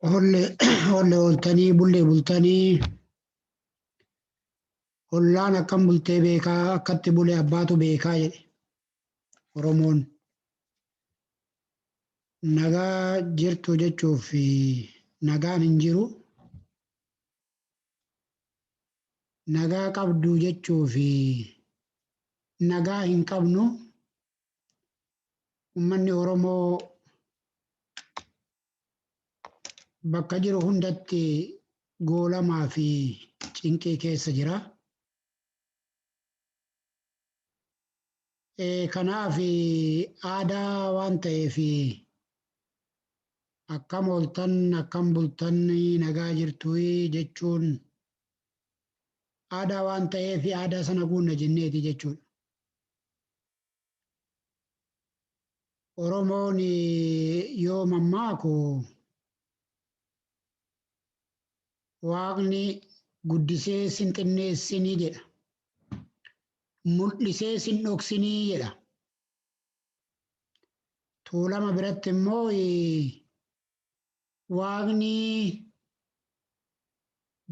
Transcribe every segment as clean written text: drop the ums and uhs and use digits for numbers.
Oolle ooltanii bullee bultanii ollaan akkam bultee beekaa akkatti bule abbaatu beekaa jedhe Oromoon. Nagaa jirtu jechuuf nagaan hin jiru. Nagaa qabdu jechuuf nagaa hin qabnu. Uummanni Oromoo bakka jiru hundatti goolamaa fi cinqii keessa jira. Kanaaf aadaa waan ta'eef akkam ooltan akkam bultan nagaa jirtu jechuun aadaa waan ta'eef aadaa sana guunna jenneeti jechuudha. Oromoon yoo mammaaku Waaqni guddisee sin xinneessinii jedha. Mul'isee sin dhoksinii jedha. Tuulama biratti immoo Waaqni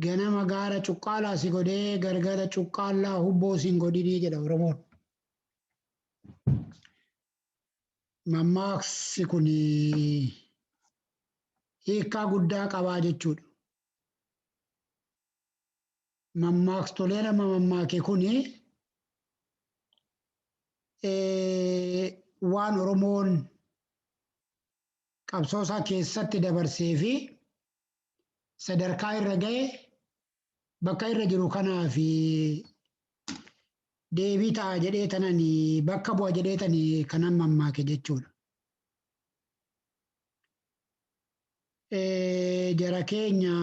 ganama gaara cuqqaalaa si godhee gargara cuqqaallaa hubboo sin godhinii jedha Oromoon. Mammaaksi kun hiikkaa guddaa qabaa jechuudha. Mammaakstolee nama mammaake kun waan Oromoon qabsoo isaa keessatti dabarsee fi sadarkaa irra ga'e bakka irra jiru kanaaf deebii ta'a jedhee tanan bakka bu'a jedhee tani kanan mammaake jechuudha. Jara keenya,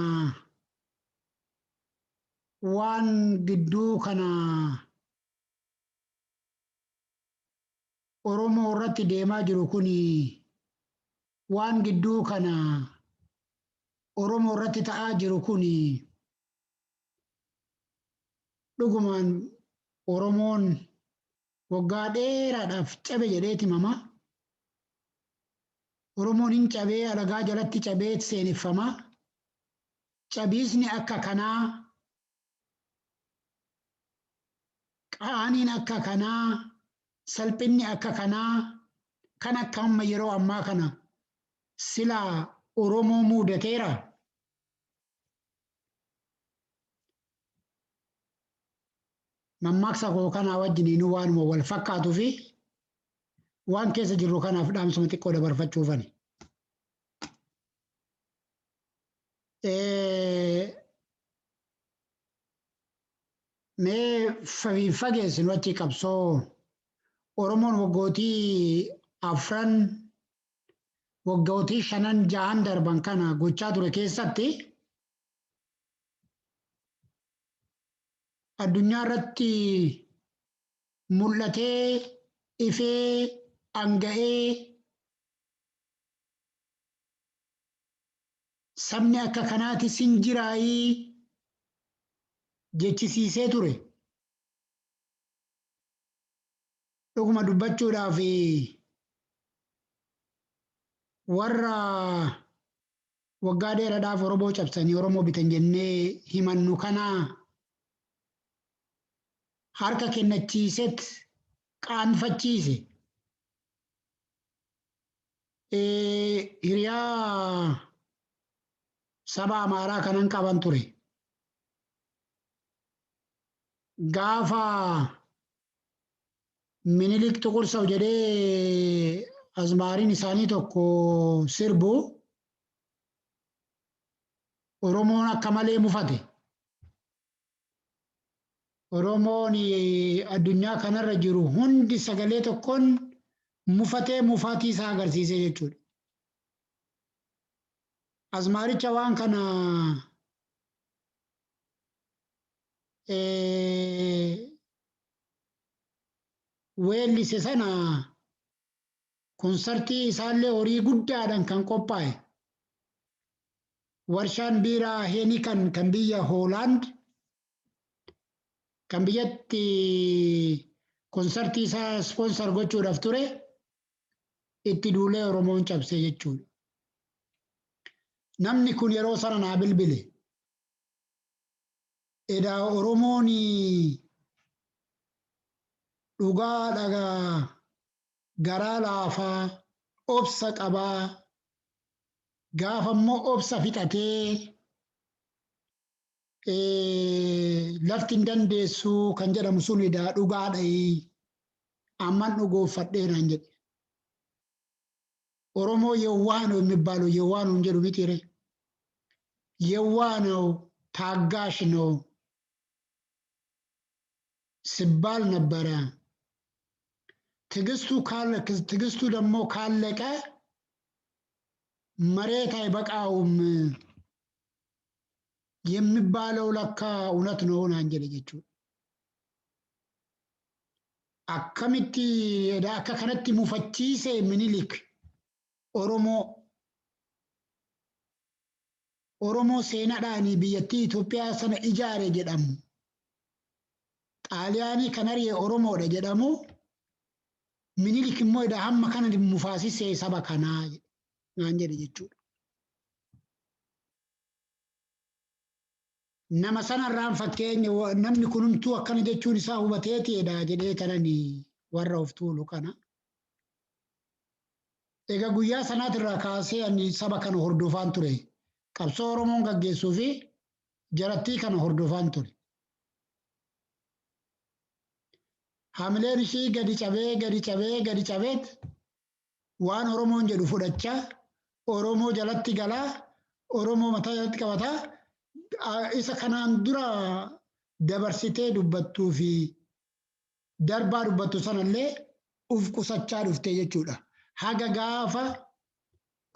waan gidduu kana Oromoo irratti deemaa jiru kun, waan gidduu kana Oromoo irratti ta'aa jiru kun, dhugumaan Oromoon waggaa dheeraadhaaf cabe jedheeti mama. Oromoon hin cabee, alagaa jalatti cabee seeneffama. Cabiisni akka kanaa, qaaniin akka kanaa, salphinni akka kanaa kan akka amma yeroo ammaa kana silaa Oromoo muudateera. Mammaaksa koo kanaa wajjiniinuu waanuma wal fakkaatuu fi waan keessa jirru kanaaf dhaamsuma xiqqoo dabarfachuufani. Mee fageessinu achi qabsoo Oromoon waggootii afran, waggootii shanan jahan darban kana gochaa ture keessatti addunyaa irratti mul'atee ifee dhanga'ee sabni akka kanaatis hin jiraayii jechisiisee ture. Dhuguma dubbachuudhaaf warra waggaa dheeraadhaaf Oromoo cabsanii Oromoo bitan jennee himannu kana harka kennachiiset qaanfachiise. Hiriyaa saba Amaaraa kanan qaban ture. Gaafa Minilik Xuqursaw jedhee azmaariin isaanii tokko sirbu Oromoon akka malee mufate. Oromoon addunyaa kanarra jiru hundi sagalee tokkoon mufatee mufaatii isaa agarsiise jechuudha. Azmaaricha waan kana weellise sana konsartii isaallee horii guddaadhaan kan qophaa'e. Warshaan biiraa Heenikan kan biyya Hoolaand kan biyyatti konsartii isaa sponsor gochuudhaaf ture itti duulee Oromoon cabse jechuudha. Namni kun yeroo sana naa bilbile. Edaa Oromoon dhugaa dhagaa garaa laafaa obsa qabaa gaafa immoo obsa fixatee lafti hin dandeessu kan jedhamu sun edaa dhugaadha amman dhugoofadhee naan jedhe. ኦሮሞ የዋህ ነው የሚባለው የዋህ ነው እንጀሉ ቢጤሬ የዋህ ነው ታጋሽ ነው ሲባል ነበረ። ትዕግስቱ ካለ ትዕግስቱ ደግሞ ካለቀ መሬት አይበቃውም የሚባለው ለካ እውነት ነው naan jedhe jechuudha. Akkamitti akka kanatti mufachiise Minilik Oromoo seenaadhaan biyyattii Itoophiyaa sana ijaare jedhamu. Xaaliyaanii kan ari'e Oromoodha jedhamu. Minilik immoo edaa hamma kana mufaasisee saba kanaa naan jedhe jechuudha. Nama sanarraan fakkeenya namni kunumtuu akkana jechuun isaa hubateetiidha jedhee kanani warra of tuulu kana. Egaa guyyaa sanaatirraa kaasee ani saba kana hordofaan ture. Qabsoo Oromoon gaggeessuu fi jarattii kana hordofaan ture. Hamileen ishii gadi cabee gadi cabee gadi cabeet waan Oromoon jedhu fudhachaa Oromoo jalatti galaa Oromoo mataa jalatti qabataa isa kanaan dura dabarsitee dubbattuu fi darbaa dubbattu sanallee uf qusachaa dhuftee jechuudha. Haga gaafa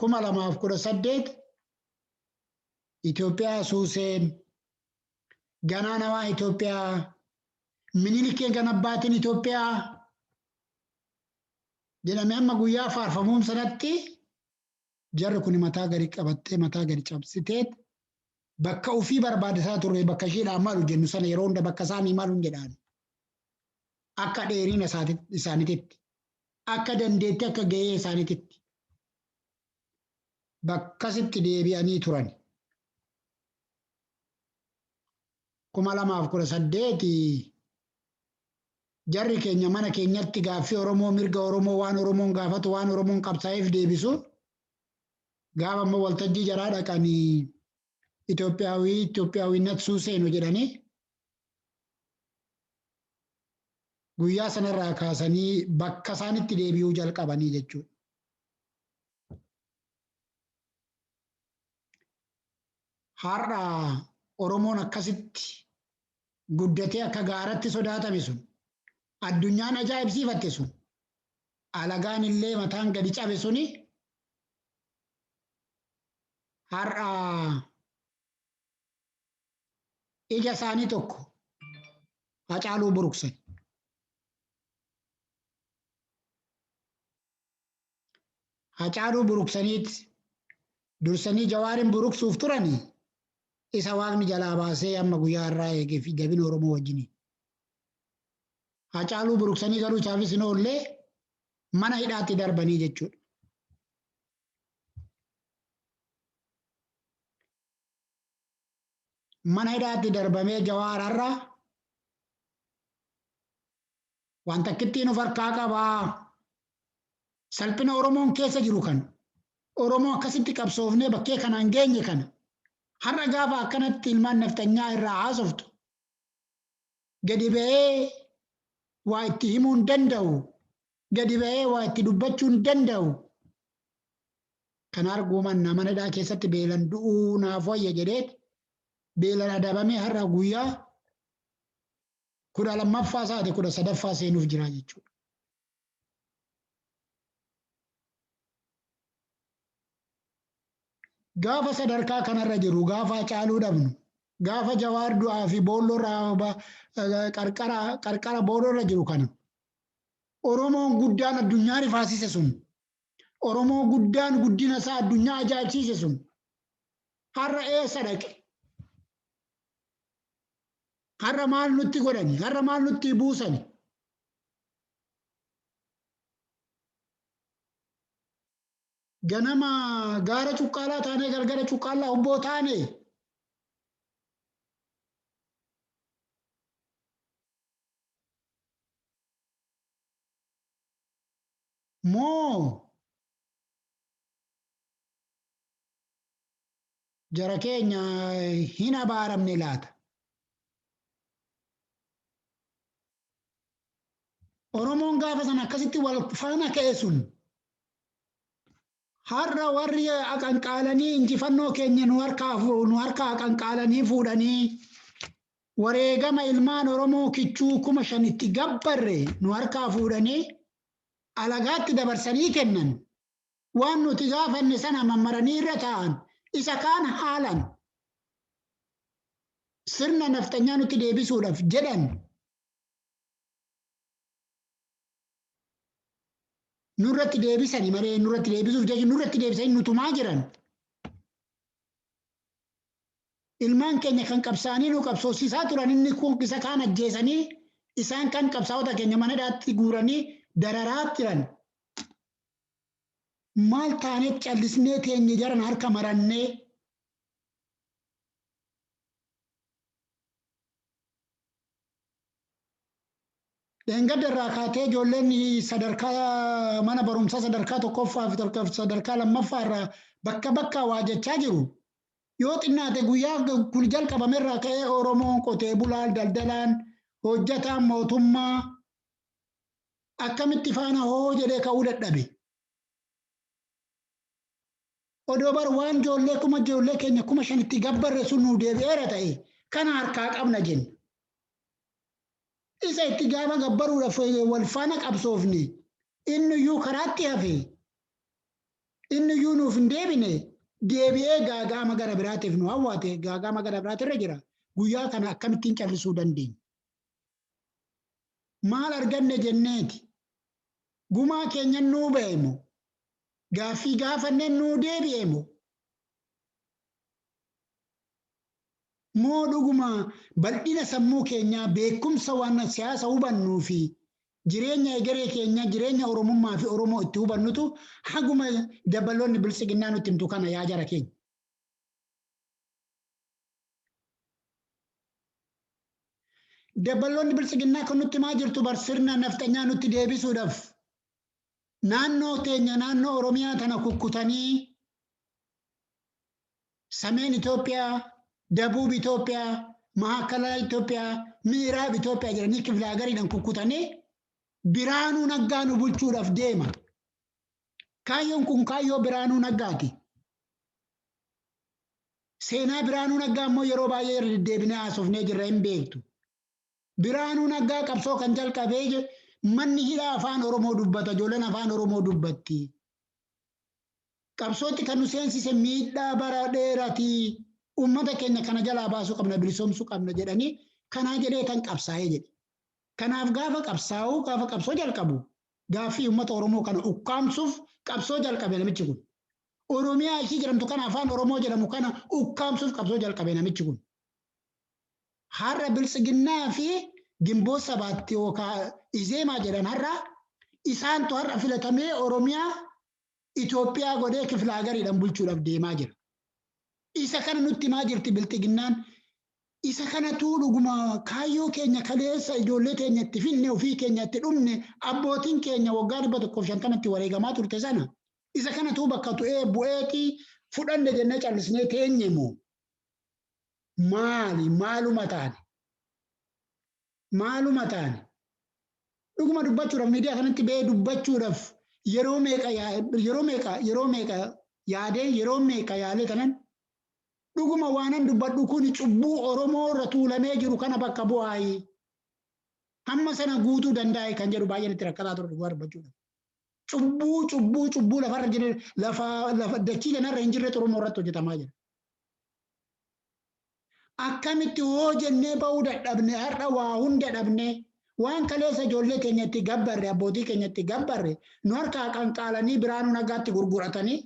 2018 Itoophiyaa suuseen ganaanawaa Itoophiyaa Minilikeen kan abbaatiin Itoophiyaa jedhamee amma guyyaa faarfamuun sanatti jarri kun mataa gadi qabattee mataa gadi cabsitee bakka ofii barbaadataa turre bakka isheedhaan malu jennu sana yeroo hunda bakka isaanii malu jedhaan akka dheerina isaaniititti akka dandeettii akka gahee isaaniititti bakkasitti deebi'anii turan. 2018 jarri keenya mana keenyatti gaaffii Oromoo mirga Oromoo waan Oromoon gaafatu waan Oromoon qabsaa'eef deebisu gaafa immoo waltajjii jaraa dhaqanii Itoophiyaawwinnat suuseenu jedhanii guyyaa sanarraa kaasanii bakka isaanitti deebi'uu jalqabanii jechuudha. Har'a Oromoon akkasitti guddatee akka gaaratti sodaatame sun addunyaan ajaa'ibsiifatte sun alagaan illee mataan gadi cabe suni har'a ija isaanii tokko Hacaaluu buruqsan. Hacaaluu buruqsaniit dursanii Jawaarin buruqsuuf turanii isa waaqni jalaa baasee amma guyyaa irraa eegee fi jabina Oromoo wajjiniin. Hacaaluu buruqsanii garuu isaafis hin oollee mana hidhaatti darbanii jechuudha. Mana hidhaatti darbamee Jawaar har'a waan takkittiin of harkaa qabaa. Salphina Oromoon keessa jiru kana Oromoo akkasitti qabsoofnee bakkee kanaan geenye kana har'a gaafa akkanatti ilmaan naftanyaa irraa haasoftu gadi ba'ee waa itti himuu hin danda'u, gadi ba'ee waa itti dubbachuu hin danda'u. Kan arguu manna mana hidhaa keessatti beelan du'uu naaf wayya jedheet beelan adabamee har'a guyyaa 12ffaa isaati 13ffaa seenuuf jira jechuudha. Gaafa sadarkaa kanarra jiru gaafa Hacaaluu dhabnu gaafa Jawaar du'aa fi boolloorraa qarqara boolloorra jiru kana Oromoon guddaan addunyaa rifaasise sun Oromoo guddaan guddina isaa addunyaa ajaa'ibsiise sun har'a eessa dhaqe? Har'a maal nutti godhani? Har'a maal nutti buusani? Ganama gaara cuqqaalaa taanee galgala cuqqaalaa hubboo taane. Moo jara keenya hin abaaramne laata? Oromoon gaafa sana akkasitti wal faana ka'e sun har'a warri aqanqaalanii injifannoo keenya nu harkaa aqanqaalanii fuudhanii wareegama ilmaan Oromoo kichuu 5,000tti gabbarre nu harkaa fuudhanii alagaatti dabarsanii kennan. Waan nuti gaafanne sana mammaranii irra taa'an isa kaan haalan sirna nafxanyaa nutti deebisuudhaaf jedhan nurratti deebisani malee nurratti deebisuuf jechuun nurratti deebisanii nutumaa jiran. Ilmaan keenya kan qabsaanii nu qabsoosisaa turan inni kun isa kaan ajjeesanii isaan kan qabsaa'ota keenya mana hidhaatti guuranii dararaa turan. Maal taaneet callisnee teenye jaran harka marannee? Dheengadda irraa kaatee ijoolleen sadarkaa mana barumsaa sadarkaa tokkoffaa fi sadarkaa lammaffaa irraa bakka bakkaa waa jechaa jiru. Yoo xinnaate guyyaa kun jalqabame irraa ka'ee Oromoon qotee bulaan, daldalaan, hojjetaan mootummaa akkamitti faana hoo jedhee ka'uu dadhabe. Odoo bar waan ijoollee kuma ijoollee keenya 5,000tti gabbarre sun nuu deebi'eera ta'e kana harkaa qabna jenna. Isa itti gaafa gabbaruudhaaf wal faana qabsoofne inni iyyuu karaatti hafe inni iyyuu nuuf hin deebine deebi'ee gaagaama gara biraatiif nu hawwaate gaagaama gara biraatirra jira. Guyyaa kana akkamittiin callisuu dandeenya? Maal arganne jenneeti? Gumaa keenya nuu ba'e moo? Gaaffii gaafanne nuu deebi'e moo? Moo dhuguma bal'ina sammuu keenyaa beekumsa waan siyaasa hubannuu fi jireenya egeree keenyaa jireenya Oromummaa fi Oromoo itti hubannutu haguma dabaloonni biltsiginnaa nutti himtu kana yaa jara keenya. Dabaloonni biltsiginnaa kan nutti himaa jirtu bar sirna nafxanyaa nutti deebisuudhaaf naannoo teenya naannoo Oromiyaa tana kukkutanii Sameen Itoophiyaa, Dabuub Itoophiyaa, Mahakalaa Itoophiyaa, Miiraab Itoophiyaa jedhanii kiflaagariidhaan kukkutanii Biraanuu Naggaa nu bulchuudhaaf deema. Kaayyoon kun kaayyoo Biraanuu Naggaati. Seenaa Biraanuu Naggaa immoo yeroo baay'ee irra deddeebinee haasofnee jirra hin beektu. Biraanuu Naggaa qabsoo kan jalqabee manni hidhaa afaan Oromoo dubbata, ijoolleen afaan Oromoo dubbatti. Qabsootti kan nu seensise miidhaa bara dheeraati. Uummata keenya kana jalaa baasuu qabna, bilisoomsuu qabna jedhanii kanaa jedhee tan qabsaa'ee jedhe. Kanaaf gaafa qabsaa'uu, gaafa qabsoo jalqabu gaaffii uummata Oromoo kana ukkaamsuuf qabsoo jalqabe namichi kun. Oromiyaa ishii jedhamtu kana afaan Oromoo jedhamu kana ukkaamsuuf qabsoo jalqabe namichi kun. Har'a biltsiginnaa fi gimboo sabaatti yookaan izeemaa jedhan har'a isaantu har'a filatamee Oromiyaa Itoophiyaa godhee kiflaagariidhaan bulchuudhaaf deemaa jira. Isa kana nutti himaa jirti bilxiginnaan. Isa kanatu dhuguma kaayyoo keenya kaleessa ijoollee keenya itti finne ofii keenya itti dhumne abbootiin keenya waggaa 150tti wareegamaa turte sana. Isa kanatu bakka tu'ee bu'eeti fudhanne jennee callisnee teenye moo? Maali maaluma taane? Maaluma taane? Dhuguma dubbachuudhaaf miidiyaa kanatti ba'ee dubbachuudhaaf yeroo meeqa yeroo meeqa yeroo meeqa yaadee yeroo meeqa yaalee tanan dhuguma waanan dubbadhu kun cubbuu Oromoo irra tuulamee jiru kana bakka bu'aayi. Hamma sana guutuu danda'e kan jedhu baay'een itti rakkataa ture dhugaa dubbachuudhaaf. Cubbuu cubbuu cubbuu lafarra jiru lafa lafa dachii kanarra hin jirre Oromoo irratti hojjetamaa jira. Akkamitti hoo jennee ba'uu dadhabne har'a waa hunda dhabne waan kaleessa ijoollee keenya itti gabbarre abbootii keenya itti gabbarre nu harkaa qanqaalanii Biraanuu Naggaatti gurguratanii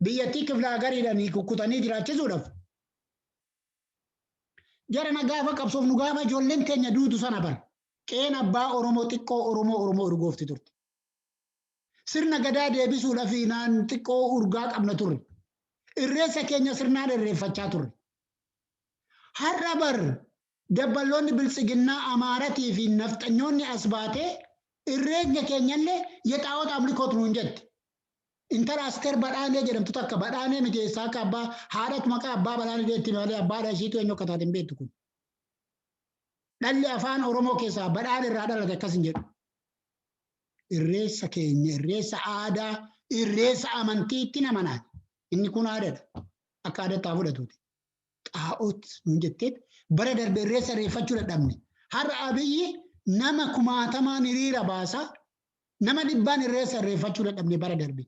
biyyattii kiflaagariidhaan kukkutanii jiraachisuudhaaf. Jarana gaafa qabsoof nu gaafa ijoolleen keenya duutu sana bara qeen abbaa Oromoo xiqqoo Oromoo Oromoo urgoofti turte. Sirna gadaa deebisuudhaaf naan xiqqoo urgaa qabna turre. Irreessa keenya sirnaan irreeffachaa turre. Har'a bar dabballoonni biltsiginnaa Amaaratii fi nafxanyoonni as baatee irreenya keenyallee yexaa'oota amlikoot nuun jette. Intala Asteer Badhaanee jedhamtu takka Badhaanee miti eessaa akka abbaa haadhatu maqaa abbaa Badhaanee jetti malee abbaadha ishiitu eenyu akka taate hin beektu kun. Dhalli afaan Oromoo keessaa Badhaan irraa dhalate akkas hin jedhu. Irreessa keenya, irreessa aadaa, irreessa amantiitti nama naati. Inni kun aadaadha. Akka aadaatti haa fudhatuuti. Xaa'oot nuun jetteet bara darbe irreessa irreeffachuu dadhabne. Har'a Abiyyi nama kumaatamaan hiriira baasa. Nama dhibbaan irreessa irreeffachuu dadhabne bara darbe.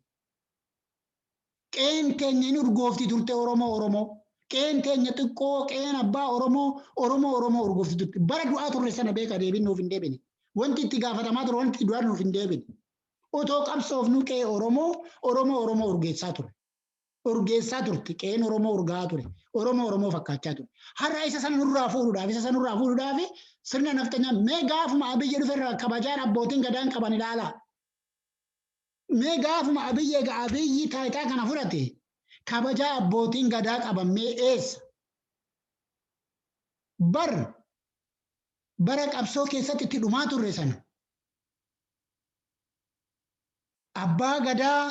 Qeen teenya hin urgoofti turte Oromoo Oromoo. Qeen teenya xiqqoo qeen abbaa Oromoo Oromoo Oromoo urgoofti turte. Bara du'aa turre sana beeka deebiin nuuf hin deebine. Wanti itti gaafatamaa ture wanti du'aa nuuf hin deebine. Otoo qabsoofnu qe'ee Oromoo Oromoo Oromoo urgeessaa ture. Urgeessaa turte qe'een Oromoo urgaa'aa ture. Oromoo Oromoo fakkaachaa ture. Har'a isa sana nurraa fuudhuudhaaf isa sana nurraa fuudhuudhaaf sirna nafxanyaa mee gaafuma Abiyyi dhufe irraa kabajaan abbootiin gadaan qaban ilaalaa. Mee gaafuma Abiyyi egaa Abiyyi taayitaa kana fudhate kabajaa abbootiin gadaa qaban mee eessa? Bar bara qabsoo keessatti itti dhumaa turre sana abbaa gadaa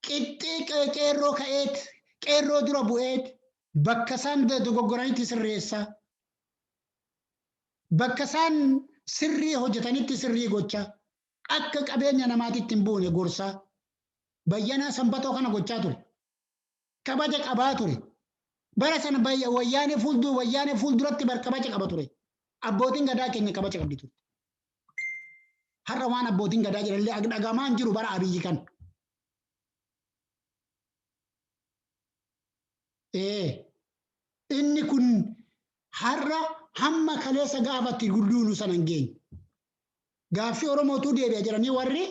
qixxee qeerroo ka'eet qeerroo dura bu'eet bakka isaan dogoggoranitti sirreessa. Bakka isaan sirrii hojjetanitti sirrii gocha. Akka qabeenya namaatitti hin buune gorsaa. Bayyanaa Sanbatoo kana gochaa ture. Kabaja qabaa ture. Bara sana wayyaanee fuuldura wayyaanee fuulduratti bar kabaja qaba ture. Abbootiin gadaa keenya kabaja qabdi turte. Har'a waan abbootiin gadaa jedhanillee dhagamaa hin jiru bara Abiyyi kana. Inni kun har'a hamma kaleessa gaafatti gulluunu sana hin geenye. Gaaffii Oromootu deebi'a jedhanii warri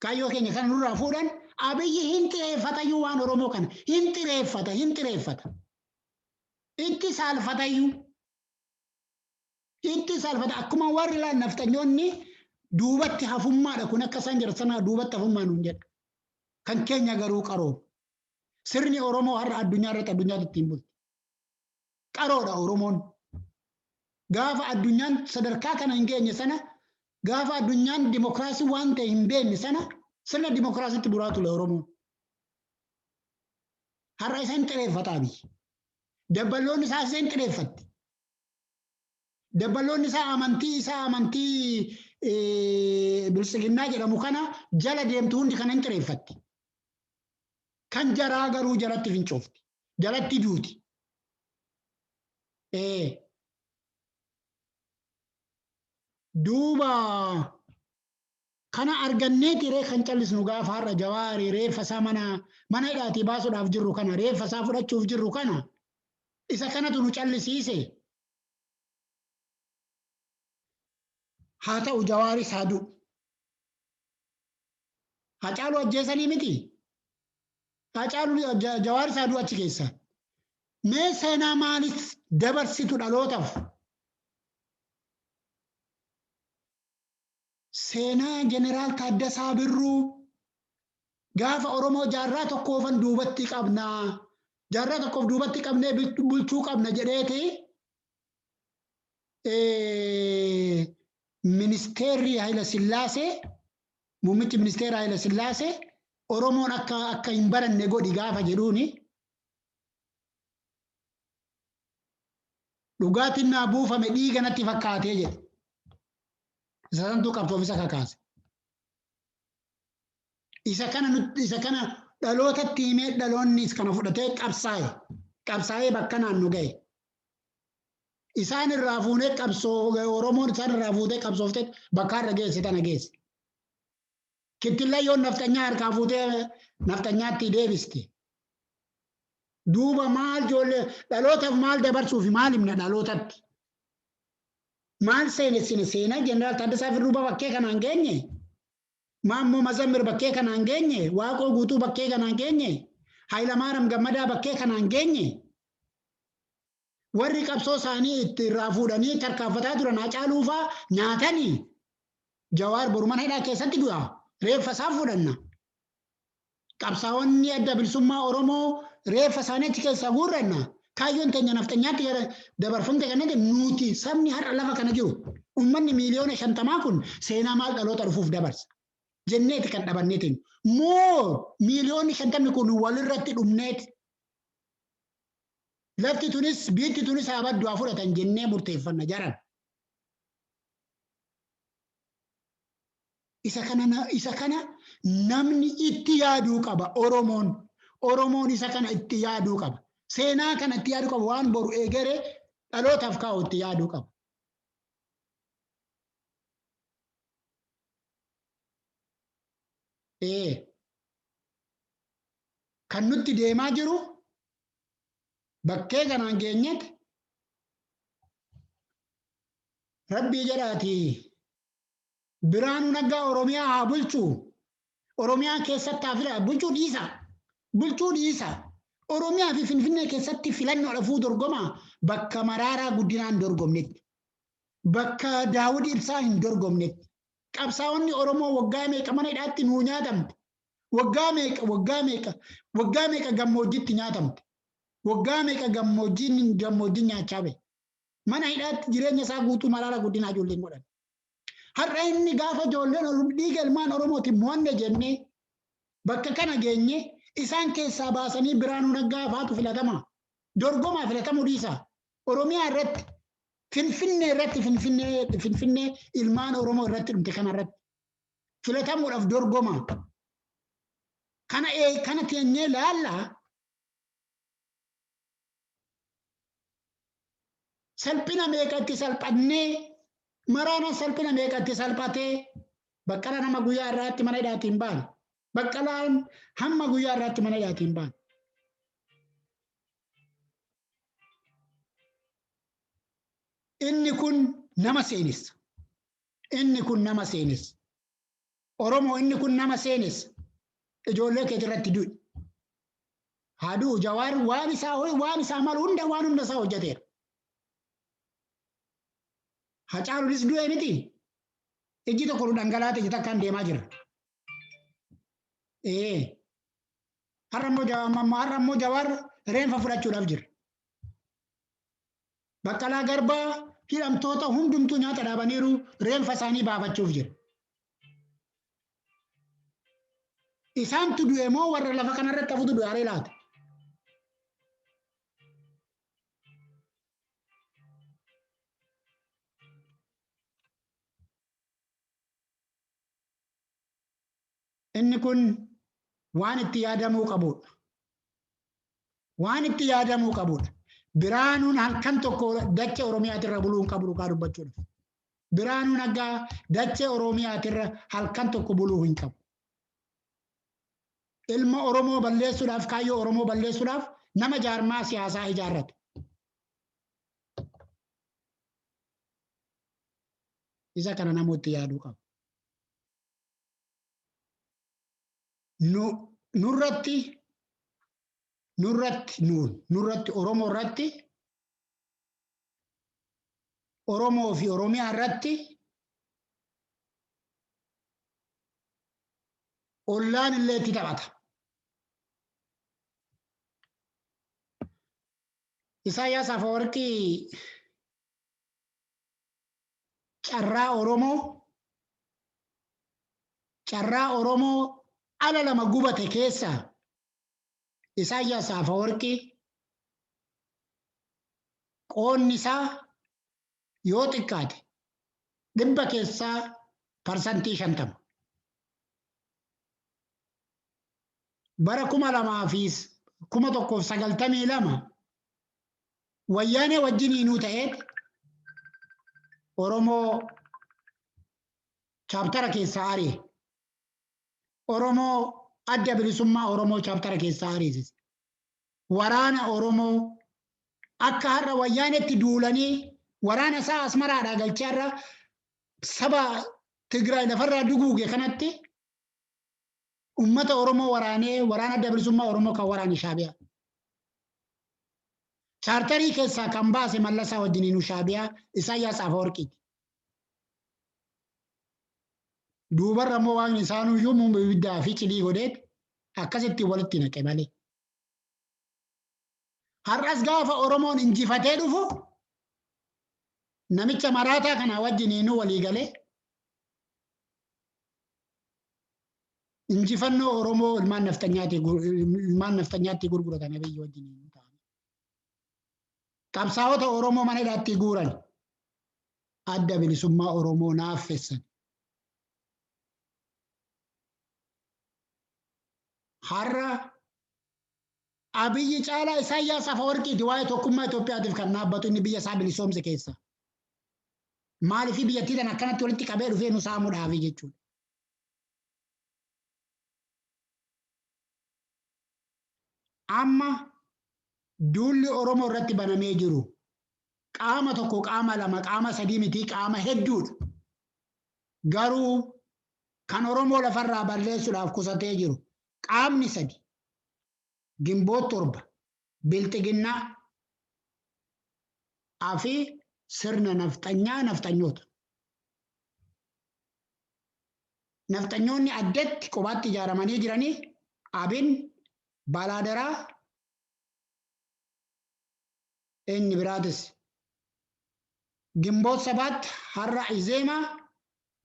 kaayyoo keenya kana nurraa fuudhan Abiyyi hin xireeffatayyuu waan Oromoo kana hin xireeffata hin xireeffata. Itti saalfatayyuu. Itti saalfata akkuma warri laan nafxanyoonni duubatti hafummaadha kun akka isaan jedhan sana duubatti hafummaa nuun jedha. Kan keenya garuu qaroo. Sirni Oromoo har'a addunyaa irratti addunyaatti ittiin bulti. Qaroodha Oromoon. Gaafa addunyaan sadarkaa kana hin geenye sana gaafa addunyaan dimokiraasii waan ta'e hin beekne sana sirna dimokiraasiitti buraa ture Oromoon. Har'a isa hin xireeffata Abiyyi. Dabballoonni isaa isa hin xireeffatti. Dabballoonni isaa amantii isaa amantii biltsiginnaa jedhamu kana jala deemtu hundi kana hin xireeffatti. Kan jaraa garuu jalatti fincoofti. Jalatti duuti. Duuba kana arganneeti ree kan callisnu gaafa har'a Jawaarii reeffa isaa mana mana hidhaatii baasuudhaaf jirru kana reeffa isaa fudhachuuf jirru kana isa kanatu nu callisiise. Haa ta'u Jawaaris haa du'u. Hacaaluu ajjeesanii miti. Hacaaluu Jawaaris haa du'u achi keessa. Mee seenaa maalis dabarsitu dhalootaaf? Seenaa Jeneraal Taaddasaa Birruu gaafa Oromoo jaarraa tokkoofan duubatti qabna. Jaarraa tokkoof duubatti qabnee bulchuu qabna jedheeti ministeerri Hayila Sillaasee muummichi ministeera Hayila Sillaasee Oromoon akka akka hin baranne godhi gaafa jedhuuni dhugaatiin naa buufame dhiiga natti fakkaatee jedhe. Isa santuu qabsoof isa kakaase. Isa kana isa kana dhalootatti himee dhaloonni kana fudhatee qabsaa'e. Qabsaa'ee bakka naan nu ga'e. Isaan irraa fuunee qabsoo Oromoon isaan irraa fuutee qabsooftee bakka har'a geesse tana geesse. Kittillayyoon nafxanyaa harkaa fuutee nafxanyaatti deebiste. Duuba maal ijoollee dhalootaaf maal dabarsuufi maal himna dhalootatti? Maal seenessine seenaa Jeneraal Taaddasaa Birruu bakkee kanaan geenye? Maammoo Mazammir bakkee kanaan geenye? Waaqoo Guutuu bakkee kanaan geenye? Hayilamaariyaam Gammadaa bakkee kanaan geenye? Warri qabsoo isaanii itti irraa fuudhanii tarkaanfataa turan Hacaaluu fa'aa nyaatanii. Jawaar boru mana hidhaa keessatti du'a. Reeffa isaa fudhanna. Qabsaa'onni adda bilisummaa Oromoo reeffa isaanii achi keessaa guurranna. Kaayyoon teenya nafxanyaatti gara dabarfamte kanatti nuti sabni har'a lafa kana jiru uummanni miiliyoona 50 kun seenaa maal dhaloota dhufuuf dabarsa jenneeti kan dhabanneetiin moo miiliyoonni 50 kun walirratti dhumneeti lafti tunis biitti tunis haa baddu haa fudhatan jennee murteeffanna jaran. Isa kana namni itti yaaduu qaba Oromoon. Oromoon isa kana itti yaaduu qaba. Seenaa kana itti yaaduu qaba, waan boru eegere dhalootaaf kaa'u itti yaaduu qaba. Ee, kan nutti deemaa jiru bakkee kanaan geenyetti rabbii jedhaati Biraanuu Naggaa Oromiyaa haa bulchu. Oromiyaa keessatti haa fila bulchuu dhiisa. Bulchuu dhiisa. Oromiyaa fi Finfinnee keessatti filannoo dhafuu dorgomaa bakka Maraaraa Guddinaan dorgomnetti. Bakka Daawud Ibsaa hin dorgomnetti. Qabsaa'onni Oromoo waggaa meeqa mana hidhaatti nuu nyaatamte. Waggaa meeqa, waggaa meeqa, waggaa meeqa gammoojjitti nyaatamte. Waggaa meeqa gammoojjiin gammoojjiin nyaachaa bahe. Mana hidhaatti jireenya isaa guutuu Maraaraa Guddinaa ijoolleen godhan. Har'a inni gaafa ijoolleen dhiiga ilmaan Oromootiin mo'anne jennee bakka kana geenye isaan keessaa baasanii Biraanuu Naggaa faatu filatama. Dorgomaa filatamuu dhiisa. Oromiyaa irratti, Finfinnee irratti, Finfinnee ilmaan Oromoo irratti dhumte kana irratti filatamuudhaaf dorgoma. Kana kana teenyee laallaa salphina meeqatti salphannee, Maraanaan salphina meeqatti salphatee, Baqqala nama guyyaa irraatti mana hidhaatiin baane. Baqqalaan hamma guyyaa irraatti mana hidhaatiin baane. Inni kun nama seenessa. Inni kun nama seenessa. Oromoo, inni kun nama seenessa. Ijoollee keetii irratti du'i. Haa du'u Jawaar, waan isaa malu hunda, waan hunda isaa hojjeteera. Hacaaluunis du'e miti. Ijji tokko nu dhangalaate, iji takkaan deemaa jira. Ee. Har'a immoo Jawaar reenfa fudhachuudhaaf jira. Baqqalaa Garbaa, hidhamtoota hundumtuu nyaata dhaabaniiru, reenfa isaanii baafachuuf jira. Isaantu du'e moo warra lafa kanarratti hafutu du'e haree laata? Inni kun waan itti yaadamuu qabudha. Waan itti yaadamuu qabudha. Biraanuun halkan tokko dachee Oromiyaatirra buluu hin qabu, dhugaa dubbachuudhaaf. Biraanuu Naggaa dachee Oromiyaatirra halkan tokko buluu hin qabu. Ilma Oromoo balleessuudhaaf, kaayyoo Oromoo balleessuudhaaf nama jaarmaa siyaasaa ijaarrate. Isa kana namooti yaaduu qabu. Nu nurratti nuun nurratti, Oromoo irratti, Oromoo fi Oromiyaa irratti ollaan illee itti taphata. Isaayyaas Afawarqii carraa Oromoo ala lama gubate keessaa Isaayyaas Afawarqii qoonni isaa yoo xiqqaate 50%. Bara 2000 fi 1092 Wayyaanee wajjiniinuu ta'eet Oromoo chaaptara keessaa ari'e. Oromoo, Adda Bilisummaa Oromoo chaaptara keessaa ariisise. Waraana Oromoo akka har'a Wayyaanetti duulanii waraana isaa Asmaraadhaa galchee har'a saba Tigraay lafarraa duguuge kanatti ummata Oromoo waraanee, waraana Adda Bilisummaa Oromoo kan waraane Shaabiyaa. Chaartarii keessaa kan baase Mallasaa wajjiniinuu Shaabiyaa Isaayyaas Afawarqiiti. Duubarra immoo waaqni isaanuyyuu ibiddaa fi cidii godheet akkasitti walitti naqe malee. Har'as gaafa Oromoon injifatee dhufu namicha maraataa kana wajjiniinuu walii galee injifannoo Oromoo ilmaan nafxanyaatti gurguratan Abiyyi wajjiniinuu ta'an. Qabsaa'ota Oromoo mana hidhaatti guuran adda bilisummaa Oromoo naaffessan. Har'a Abiyyi caalaa Isaayyaas Afawarqiiti waa'ee tokkummaa Itoophiyaatiif kan dhaabbatu inni biyya isaa bilisoomse keessa. Maaliif biyyattii tana akkanatti walitti qabee dhufee nu saamuudhaafi jechuudha. Amma duulli Oromoo irratti banamee jiru qaama tokko, qaama lama, qaama sadii miti, qaama hedduudha. Garuu kan Oromoo lafarraa balleessuudhaaf kusatee jiru qaamni sadi Ginboot 7, Bilxiginnaa fi sirna nafxanyaa nafxanyoota. Nafxanyoonni addatti kophaatti ijaaramanii jiranii Abin, Balaadaraa, inni biraatis Ginboot 7 har'a Izeemaa,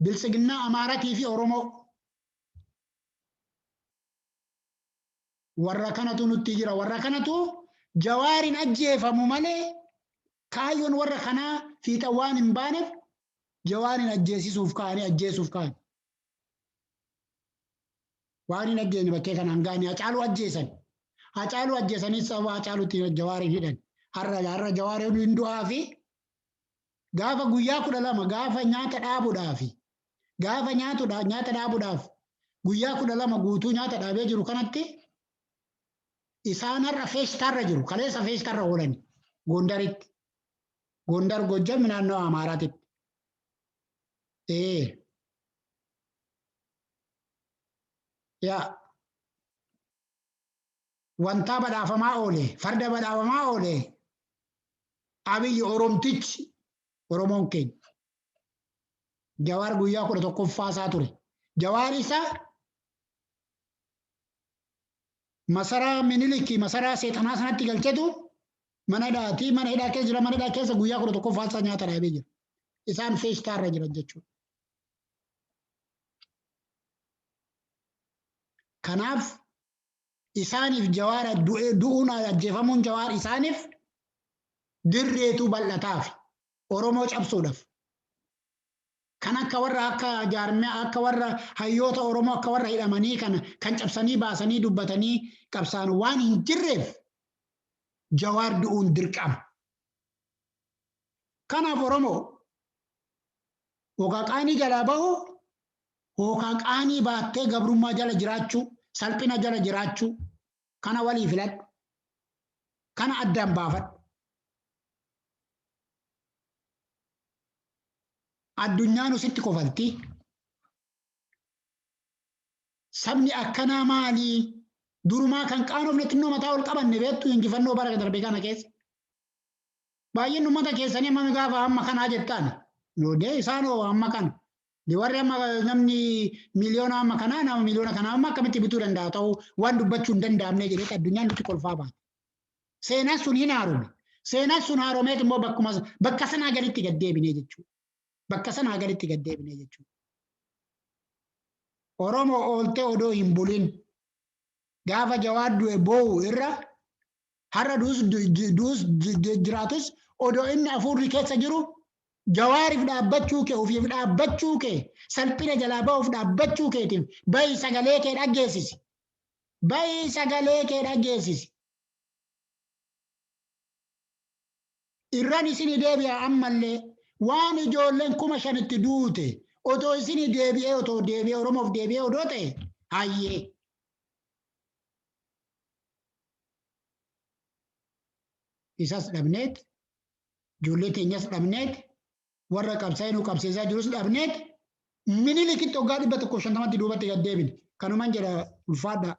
Bilxiginnaa Amaaratii fi Oromoo. Warra kanatu nutti jira. Warra kanatu Jawaarin ajjeefamu malee kaayyoon warra kanaa fiixa waan hin baaneef Jawaarin ajjeesisuuf ka'anii ajjeesuuf ka'an. Waan hin ajjeesne bakkee kanaan ga'anii Hacaaluu ajjeesan. Hacaaluu ajjeesanii sababa Hacaaluutti Jawaarin hidhan. Har'a Jawaarin hin du'aa fi gaafa guyyaa 12 gaafa nyaata dhaabuudhaaf gaafa nyaata dhaabuudhaaf guyyaa 12 guutuu nyaata dhaabee jiru kanatti isaan har'a feeshtaarra jiru. Kaleessa feeshtaarra oolani Gondaritti. Gondar Gojjam naannoo Amaaraatitti. Yaa wantaa badhaafamaa oole, farda badhaafamaa oole, Abiyyi Oromtichi Oromoon keenya. Jawaar guyyaa 11ffaa isaa ture. Jawaar isa masaraa Minilikii masaraa seexanaa sanatti galchetu mana hidhaatii mana hidhaa keessa jira, mana hidhaa keessa guyyaa 11ffaa isaa nyaata dhaabee jira. Isaan feeshtaarra jiran jechuudha. Kanaaf isaaniif Jawaar du'uun ajjeefamuun Jawaar isaaniif dirreetu bal'ataaf Oromoo cabsuudhaaf. Kan akka warra akka jaarmiyaa akka warra hayyoota Oromoo akka warra hidhamanii kana kan cabsanii baasanii dubbatanii qabsaan waan hin jirreef Jawaar du'uun dirqama. Kanaaf Oromoo yookaan qaanii jalaa bahu yookaan qaanii baattee gabrummaa jala jiraachuu, salphina jala jiraachuu kana walii filadhu. Kana addaan baafadhu. Addunyaan sitti kofalti. Sabni akkanaa maali? Durumaa kan qaanofne xinnoo mataa ol qabanne beektu injifannoo bara darbe kana keessa. Baay'een uummata keessanii amma gaafa amma kanaa jettaan. Noodee isaan hoo amma kana. Warri amma namni miliyoona amma kanaa nama miliyoona kanaa amma akkamitti bituu danda'a ta'uu waan dubbachuu hin danda'amne jedhee addunyaan nutti kolfaa baate. Seenaan sun hin haarome. Seenaan sun haaromeet immoo bakkuma bakka sanaa gaditti gad deebinee jechuudha. Bakka sanaa gaditti gad deebinee jechuudha. Oromoo ooltee odoo hin bulin gaafa Jawaar du'e boo'u irra har'a du'us jiraatus odoo inni hafuurri keessa jiru Jawaariif dhaabbachuu kee ofiif dhaabbachuu kee salphina jalaa ba'uuf dhaabbachuu keetiif bahi sagalee kee dhaggeessisi. Bahi sagalee kee dhaggeessisi. Irran isinii deebi'a ammallee waan ijoolleen 5000tti duute otoo isinii deebi'ee otoo deebi'ee Oromoof deebi'ee odoo ta'e hayyee. Isas dhabneet ijoollee teenyas dhabneet warra qabsaa'ee nu qabsiisaa jirus dhabneet Minilikitti waggaa 150tti duubatti gad deebine. Kanuman jedha, ulfaadha.